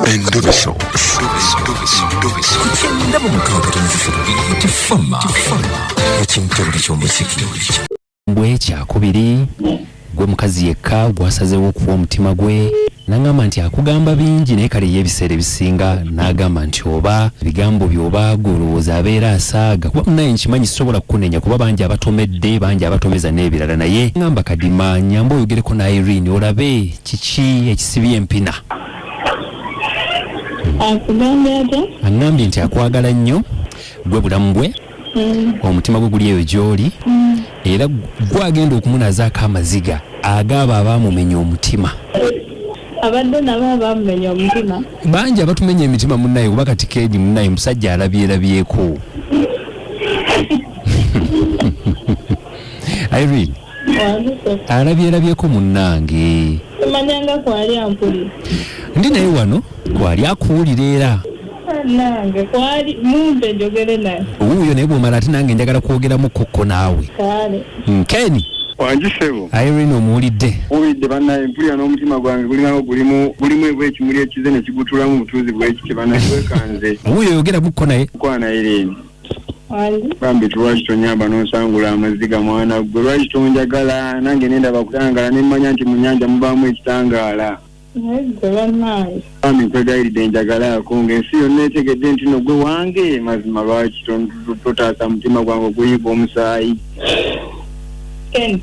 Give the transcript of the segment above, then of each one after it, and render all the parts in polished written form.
Endobeso. 96 ekintebuli ky'omuziki. Gwe kyakubiri gwe mukazi yekka gwasazeewo okuwa omutima gwe, nangamba nti akugamba bingi naye kale ye ebiseera ebisinga nagamba nti oba ebigambo byo oba gwe olowooza abeera asaaga, kuba munaye nkimanyi sisobola kukunenya kuba bangi abatomedde, bangi abatomeza n'ebirala, naye ngamba Kadima nyamba oyogereko ne Irene olabe kiki ekisibye empina. Akugambye atya? Angambye nti akwagala nnyo, gwe bulamu bwe, omutima gwe guli eyo gy'oli, era gwagenda okumunazaako amaziga agaabo abaamumenya omutima. Abadde nabo abaamumenya omutima. Bangi abatumenya emitima munnaye, kuba kati Kedi munnaye musajja alabyerabyeko. Irene alabyerabyeko munnange. Simanyanga kwali ampulira. Ndi naye wano kwali akuwulira era. Nange kwali mumpe njogere naye. Wuuyo naye bw'omala ate nange njagala kwogeramu kokko naawe. Kale. Ken. Wangi ssebo. Irene omuwulidde? Muwulidde bannaye, mpulira n'omutima gwange gulinga gulimu gulimu eba ekimuli ekize ne kigutulamu butuuzi bwekiti bannaye gwekanze. Wuuyo yogeramuko naye. Mukwana Irene. Wangi. Bambi lwaki tonyamba n'onsangula amaziga mwana gwe, lwaki tonjagala nange nendaba kutangala ne mmanya nti mu nnyanja mubaamu ekitangaala. Naye gwe bannange. Bambi nkwegayiridde njagalaako ng'ensi yonna etegedde nti no gwe wange, mazima lwaki totaasa mutima gwange oguyiika omusaayi. Ken.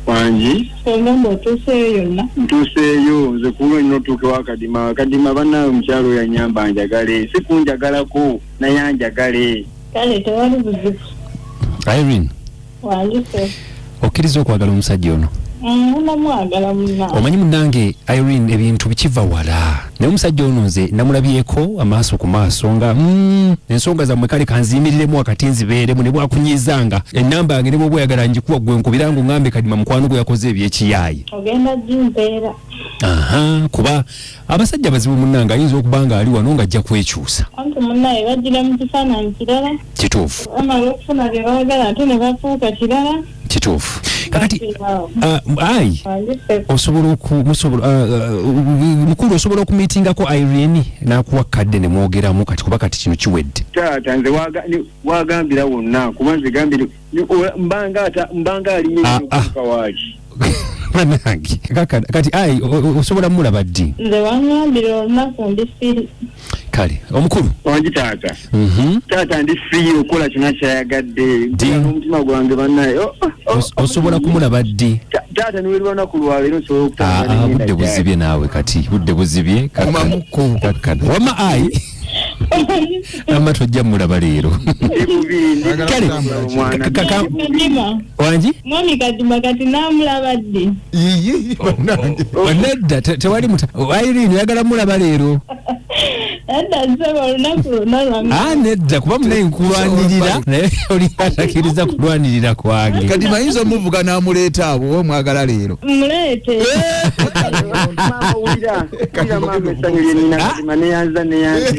Wangi. Ogamba otuuseeyo yonna? Ntuuseeyo nze ku lwo nina otuuka ewa Kadima. Kadima bannaawe omukyala oyo annyamba njagale, si kunjagalako naye anjagale. Kale tewali buzibu. Irene. Wangi ssebo. Okkiriza okwagala omusajja ono? Namwagala munnange. Omanyi munnange Irene ebintu bikiva wala, naye omusajja ono nze namulabyeko amaaso ku maaso nga ensonga zammwe kale kanziyimiriremu wakati nzibeeremu, ne bwakunyiizanga ennamba yange ne bw'oba oyagala ngikuwa gwe nkubira ng'oŋŋambe Kadima mukwano gwe yakoze eby'ekiyaaye. Ogenda gimpeera. Aha, kuba abasajja bazibu munnange, ayinza okuba ng'ali wano ng'ajja kwekyusa. Anti munnaye bajjira mu kifaananyi kirala. Kituufu. Bamala okufuna bye baagala ate ne bafuuka kirala. Kituufu. Kakati ayi osobola oku musobola mukulu osobola okumiitingako Irene n'akuwa kadde ne mwogeramu kati kuba kati kino kiwedde. Taata nze wagambira wonna kuba nze gambira mbanga alinye waaki. Banange kati ayi osobola mulaba ddi? Nze wangambira olunaku ndi free. Kale omukulu. Wangi taata. Taata ndi free okukola kyonna kyayagadde. N'omutima gwange bannaye. Osobola kumulaba ddi? Taata niwe lunaku lwaleero osobola okutambula. Budde buzibye naawe kati budde buzibye. Kakkana. Wamma ayi. Amma tojja mulaba leero. Kale wangi? Mwami Kadima kati naamulaba ddi? Nedda tewali muta. Irene oyagala mulaba leero? Nedda ssebo olunaku lwonna lwange. Nedda kuba munaye nkulwanirira naye oli atakiriza kulwanirira kwange. Kati mayinza omuvuga n'amuleeta abo oba omwagala leero? Muleete. Maama wulira. Wulira maama essanyu lye nnina Kadima neyanza neyanza.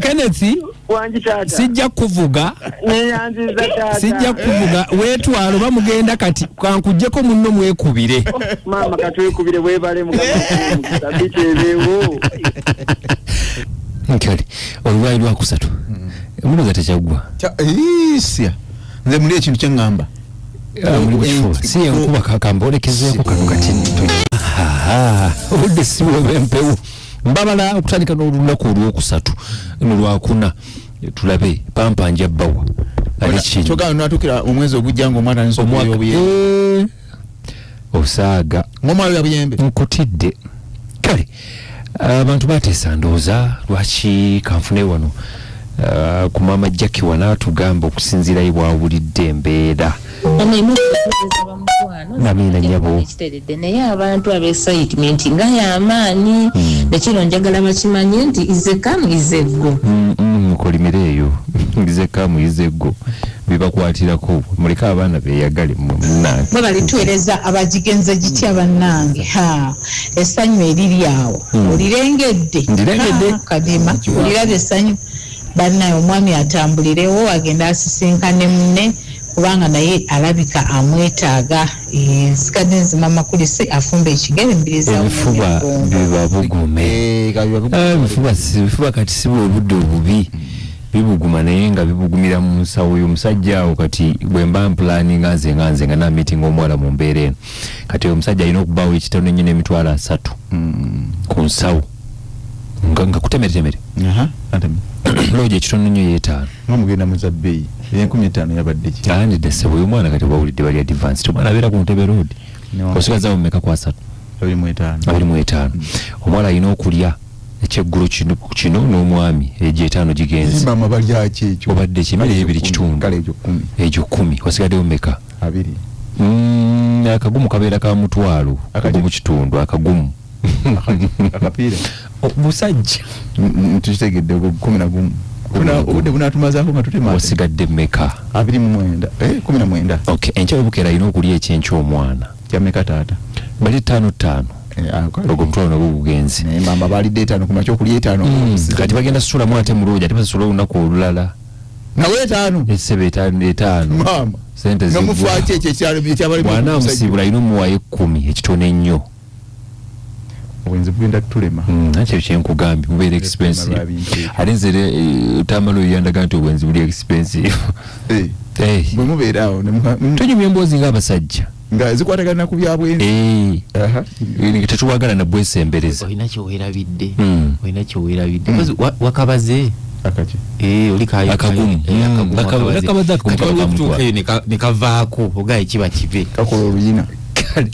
Kenneth. Wangi taata. Sijja kuvuga. Neyanziza taata. Sijja kuvuga weetwala oba mugenda kati kankuggyeko munno mwekubire. Maama katwekubire weebale mukama biteebeewo. Kale olwayi lwakusatu mulowooza tekyaggwa? Isya nze muli ekintu kye ŋŋamba. Muli bukifuba si enkuba kambolekezeeko kano kati obudde si bweba empewo. Mbabala okutandika n'olunaku olwokusatu no lwakuna tulabe pampa nja bbawa. Kyogamba natuukira omwezi ogujja ng'omwana ayinza okubeera obuyembe. Osaaga. Ng'omwana oya buyembe. Nkutidde. Kale abantu bateesa ndowooza lwaki kanfune wano ku maama Jackie wano atugamba okusinziira ye bw'awulidde embeera. Amiina nnyabo. Ekiteredde naye abantu aba excitement nga y'amaanyi nekino njagala bakimanye nti ize come ize go. Mukolimire eyo ize come ize go bibakwatirako muleke abaana beeyagale mmwe munnange. Mwe balituweereza abagigenze gitya bannange ha essanyu eriri awo olirengedde Ndirengedde. Kadima olirabye essanyu bannaye omwami atambulirewo agende asisinkane munne. Kubanga naye alabika amwetaaga. Nsigadde nze Mama Kulisi afumba ekigere mbiriza. Ebifuba bibabugume. Eh, Ebifuba kati si bwe obudde obubi bibuguma, naye nga bibugumira mu nsawo y'omusajja awo. Kati bwe mba mpulaninga nze nga na meeting omuwala mu mbeera eno, kati omusajja alina okubaawo ekitono ennyo n'30,000 ku nsawo nga kutemeretemere loogi ekitono ennyo yeetaano. Nga mugenda mu za bbeeyi, 5000 yabadde ki? Andidde ssebo, oyo omwana kati bawulidde bali advance, omwana abeera ku Ntebe Road. Osigazawo mmeka ku 30? 25. 25. Omuwala alina okulya ekyeggulo kino n'omwami, egyo 5 gigenze. Mama, balyaki ekyo? Obadde ki? Emmere ebiri kitundu. Kale egyo 10. Egyo 10, wasigaddewo mmeka? 20. Akagumu kabeera ka 1,000. Akaki? Kagumu kitundu akagumu. Akapiira. Musajja. Tukitegedde, ogwo 11. Obudde bunatumazaako nga tutema. Wasigadde mmeka? 29, 19. Okay, enkya webukeera alina okulya ekyenkya omwana. Kyameka taata? Bali ttaano ttaano. Kale. Ogwo omutwalo nagwo gugenze. Naye mama, balidde 5 kumakya, okulya 5. Kati bagenda susulamu ate mu loogi, ate basasula olunaku olulala. Nawe 5. Essebe 5 5. Maama. Sente Nga ziggwa. mufaaki ekyo ekyalo ekyabalimu? Bw'anaamusiibula alina omuwaayo 10, ekitono ennyo. Obwenzi bugenda tutulema. Nakyo kyenkugambye, bubeera expensive. Lwa bintu ebyo. Ate nze tamala oyo yandaga nti obwenzi buli expensive. Bwe mubeera awo Tunyumya emboozi ng'abasajja. Nga zikwatagana ku byabwenzi. Tetuwagala na bwesembereza. Olina kyewerabidde. Olina kyewerabidde. Wakabaze. Akaki? Oli kayo. Akagumu. Akagumu. Akabaze. Akabaze akagumu Kati waliwo kaba okutuukayo ne kavaako ogaye kiba kibe. Kakola oluyina. Kale.